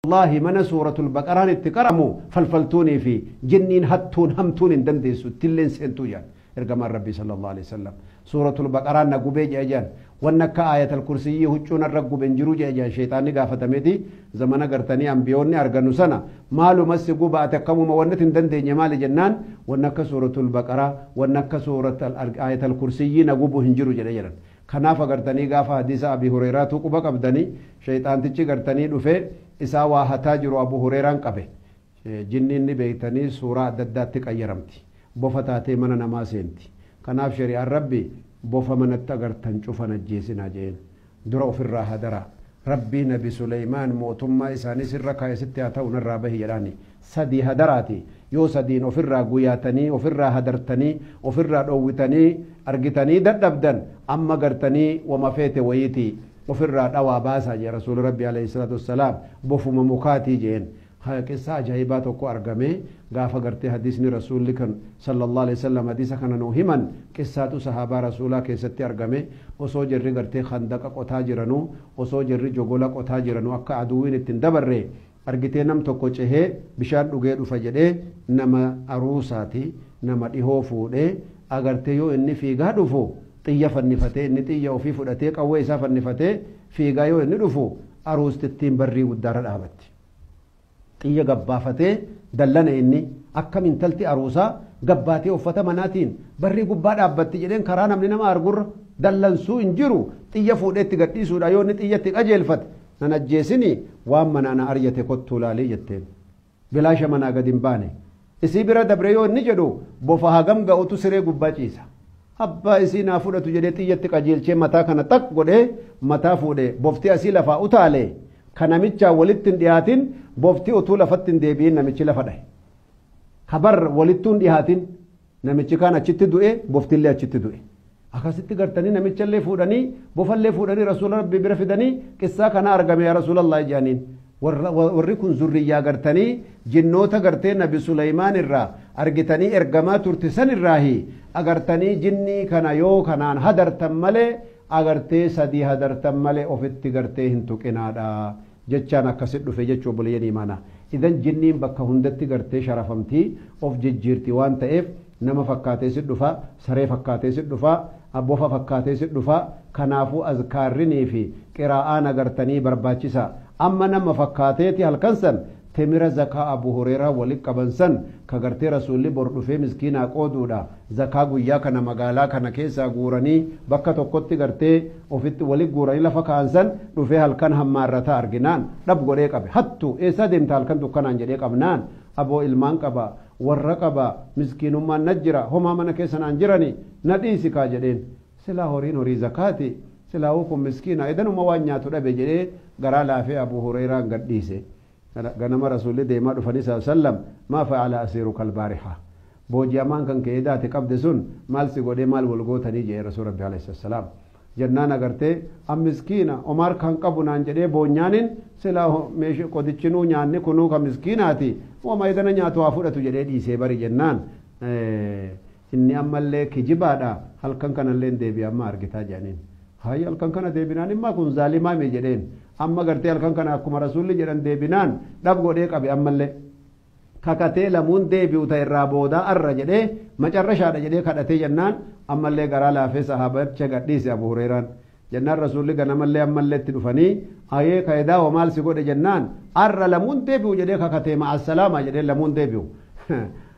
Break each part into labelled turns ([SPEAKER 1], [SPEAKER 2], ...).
[SPEAKER 1] Wallaahi mana suuratul baqaraan itti qaramu falfaltuunii fi jinniin hattuun hamtuun hin dandeessu ittilleen seentuu jedhan ergamaan rabbii sallallahu alaihi wasallam. Suuratul baqaraan na gubee jedhe jedhan wanni akka aayatal kursiyyii huccuu narra gube hin jiru jedhe jedhan sheexaanni gaafatameeti zamana gartanii ambiyoonni argannu sana maalumas si guba ati akkamuma wanni hin dandeenye maali jennaan wanni akka suuratul baqaraa wanni akka suuratul aayatal kursiyyii na gubu hin jiru jedhe jedhan. Kanaaf agartanii gaafa hadiisa Abi Hureeraatu quba qabdanii sheexaantichi gartanii dhufee isaa waa hataa jiru Abu Hureeraan qabe. Jinniin ni beektanii suuraa adda addaatti qayyaramti. Bofa taatee mana namaa seenti. Kanaaf shari'aan rabbi bofa manatti agartan cufan ajjeesinaa jeen. Dura ofirraa hadaraa. Rabbii Nabi Suleymaan mootummaa isaanii sirra kaa'e sitti haa ta'u narraa bahi jedhaani. Sadii hadaraati. Yoo sadiin ofirraa guyaatanii, ofirraa hadartanii, ofirraa dhoowwitanii, argitanii dadhabdan amma gartanii wama feete wayiiti ofirraa dhawaa baasaa jee Rasuulli Rabbi alayhi salaatu wassalaam bofuma mukaatii jeen. Qissa ajaa'ibaa tokko argame gaafa gartee hadiisni Rasuulli kan sallallahu alayhi wasallam hadiisa kana nuu himan qissaatu sahaabaa Rasuulaa keessatti argame osoo jarri gartee handaqa qotaa jiranuu osoo jarri jogola qotaa jiranuu akka aduwwiin ittiin dabarre argitee nam tokko cehee bishaan dhugee dhufa jedhee nama aruusaati nama dhihoo fuudhee agartee yoo inni fiigaa dhufu xiyya fannifatee inni xiyya ofii fudhatee qawwee isaa fannifatee fiigaa yoo inni dhufu aruustittiin barrii guddaarra dhaabatti. Xiyya gabbaafatee dallana inni akkam intalti aruusaa gabbaatee uffata manaatiin barrii gubbaa dhaabbatti jedheen karaa namni nama argurra dallansuu hin jiru xiyya fuudhee itti gadhiisuudha yoo inni xiyyatti qajeelfate nan ajjeesini waan manaa na aryate kottuu laalii jetteen bilaasha manaa gad hin baane isii bira dabre yoo inni jedhu bofa hagam ga'utu siree gubbaa ciisa abbaa isii naa fudhatu jedhee xiyyatti qajeelchee mataa kana xaq godhee mataa fuudhe bofti asii lafaa utaale ka namichaa walitti hin dhiyaatin bofti utuu lafatti hin deebi'in namichi lafa dhahe kabar walittuu hin dhiyaatin namichi kaan achitti du'e boftillee achitti du'e. Akkasitti gartanii namichallee fuudhanii bofallee fuudhanii rasuula rabbii bira fidanii qissaa kana argame yaa rasuulallah jedhaniin. Warri kun zurriyyaa gartanii jinnoota gartee Nabi Suleymaan irraa argitanii ergamaa turte san irraahi agartanii jinnii kana yoo kanaan hadartan malee agartee sadii hadartan malee ofitti gartee hin tuqinaadha jechaan akkasit dhufe jechuu obboleeyyan imaanaa. Idan jinniin bakka hundatti gartee sharafamtii of jijjiirti waan ta'eef nama fakkaatee si dhufa, saree fakkaatee si dhufa, bofa fakkaatee si dhufa. Kanaafuu azkaarrinii fi qiraa'aan agartanii barbaachisa. Amma nama fakkaateeti halkan san temira zakaa Abu Hureeraa walitti qaban san ka gartee Rasuulli bor dhufee miskiinaa qooduudha. Zakaa guyyaa kana magaalaa kana keessaa guuranii bakka tokkotti gartee ofitti walitti guuranii lafa kaa'an san dhufee halkan hammaarrataa arginaan dhab godhee qabe. Hattu eessaa deemta halkan dukkanaan jedhee qabnaan aboo ilmaan qaba warra qaba miskiinummaan na jira homaa mana keessa naan jirani na dhiisi kaa jedheen. Silaa horiin horii zakaati silaa kun miskiina edanuma waan nyaatu dhabe jedhee garaa laafee Abu Hureeraan gad dhiise. Ganama Rasuulli deemaa dhufanii sallallahu alaihi wasallam maa fa'ala asiiruka albaariha booji'amaan kan ka'ee daate qabde sun maal si godhee maal wal gootanii jedhee Rasuul Rabbi alayhi salaam. Jennaan agartee an miskiina omaar kan qabu naan jedhee boonyaanin silaa meeshaa qodichinuu nyaanni kunuu kan miskiinaati wama edana nyaatu haa fudhatu jedhee dhiisee bari jennaan inni ammallee kijibaadha halkan kanallee deebi'ee amma argitaa jedhaniin. Hayya halkan kana deebinaan immaa kun zaalimaa mi jedheen amma gartee halkan kana akkuma rasuulli jedhan deebinaan dhab godhee qabe ammallee kakatee lamuun deebi'u ta'e irraa boodaa arra jedhee macarrashaadha jedhee kadhatee jennaan ammallee garaa laafee sahaabicha gadhiise Abu Hureeraan. Jennaan rasuulli ganamallee ammallee itti dhufanii ayee kayidaa hoo maal si godhe jennaan arra lamuun deebi'u jedhee kakatee ma'assalaama jedhee lamuun deebi'u.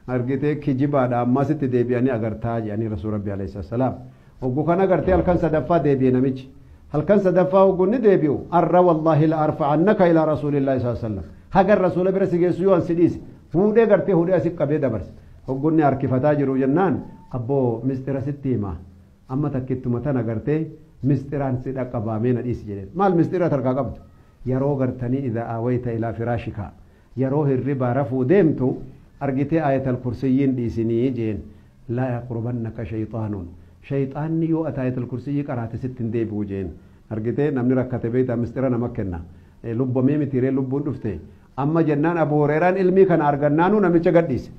[SPEAKER 1] Argitee kijibaadha ammas itti deebi'anii agartaa jedhanii rasuul rabbi alayhi salaam. Hoggu kana gartee halkan sadaffaa deebi'e namichi. Halkan sadaffaa hoggu inni deebi'u arra wallaahi la arfa'annaka ilaa rasuulillaahi sallallahu alaihi wasallam. Hagar rasuula bira si geessu yoo an si dhiise fuudhee gartee hudhee asi qabee dabarse. Hoggu inni harkifataa jiru jennaan abboo mistira sitti hima. Amma takkittuma tana gartee mistiraan si dhaqqabaamee na dhiisi jedheen. Maal mistira tarkaa qabdu? Yeroo gartanii idhaa aawayta ilaa firaashika. Yeroo hirribaa rafuu deemtu argitee aayatal kursiyyiin dhiisinii jeen. Laa yaqrubannaka shayxaanuun. Shayxaanni yoo ati aayatal kursiyyii qaraate sitti hin deebi'u jeen. Argitee namni rakkate beektaa mistira nama kenna. Lubbamee mitiiree lubbuun dhufte. Amma jennaan Abu Hureeraan ilmii kana argannaanuu namicha gadhiise.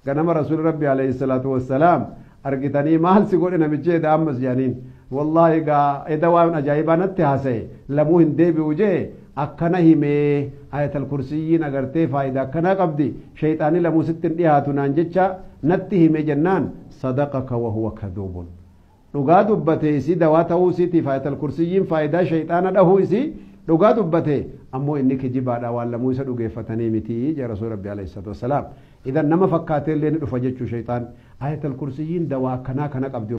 [SPEAKER 1] Ganama Rasuulli Rabbi alayhi salaatu wassalaam argitanii maal si godhe namichi eda ammas jedhaniin. Wallaahi gaa eda waan ajaa'ibaa natti haasa'e lamuu hin deebi'u jee Akkana himee ayatal kursiyyiin agartee faayidaa akkanaa qabdi, shayxaanni lamuu sitti hin dhiyaatu naan jecha natti hime jennaan, sadaqaka wahuwa kaduubun. Dhugaa dubbate, isii dawaa ta'uu isiitiif ayatal kursiyyiin faayidaa shayxaana dhahuu isii dhugaa dubbate, ammoo inni kijibaadha, waan lamuu isa dhugeeffatanii miti jee rasuul rabbi alayhi salaatu wassalaam. Idan nama fakkaatee illee ni dhufa jechuu shayxaan. Ayatal kursiyyiin dawaa akkanaa kana qabdi.